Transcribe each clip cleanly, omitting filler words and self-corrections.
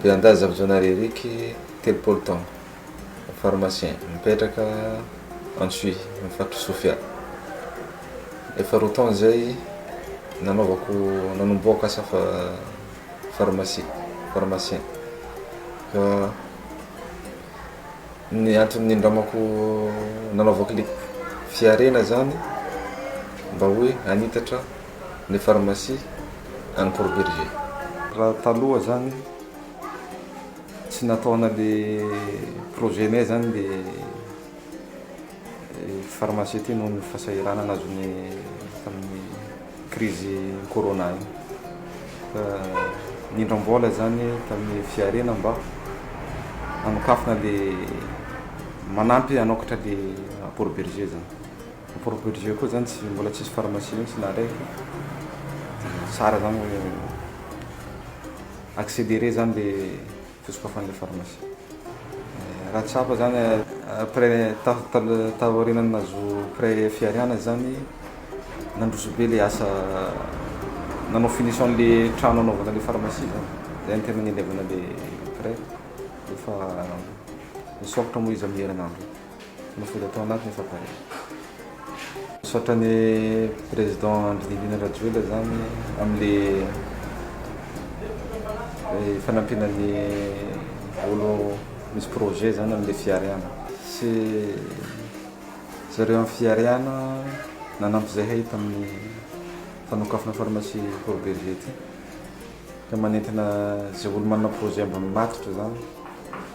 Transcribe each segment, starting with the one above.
Beandazy Zafijaonary Eric, 30 taona, pharmacien, mipetraka Antsohihy, amin'ny faritry Sofia. Efa 2 taona zay nanaovako nanombohako asa pharmacie, pharmacien. Ka ny antony nindramako nanaovako le fiharena zany mba hoe hanitatra ny pharmacie any Port Bergé. Raha taloha zany tsy nataona le projet-nay zany le pharmacie ty noho ny fahasahiranana azony tamin'ny crise corona iny. Fa nindram-bola zany tamin'ny fiharena mba hanokafana le manampy hanokatra le Port Bergé zany. Port Bergé koa zany tsy mbola tsisy pharmacie mihitsy na raiky. Tsara zany hoe accélérer zany le fisokafan'le pharmacie. Raha tsapa zany après taorian'ny nahazo prêt fiariana zany, nandroso be le asa nanao finition le trano anaovana le pharmacie zany. Zay no tena nilevana le prêt. Efa misokatra moa izy amin'ny herinandro. Fanafody atao anatiny efa pare. Misaotra ny président Andry Nirina Rajoelina zany amin'le fanampiana ny olo misy projet zany amin'le fiariana. Sy zareo amin'ny fiariana nanampy zahay tamin'ny fanokafana pharmacie Port Bergé ty. Ka manentina zay olo manana projet mba matotra zany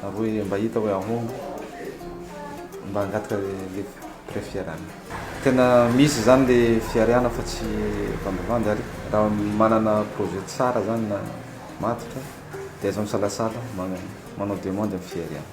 ary hoe mba hita hoe ahomby mba hangataka le prêt fiariana. Tena misy zany le fiariana fa tsy vandivandy, ary raha manana projet tsara zany na matotra dia aza misalasala manao demande amin'ny fiariana.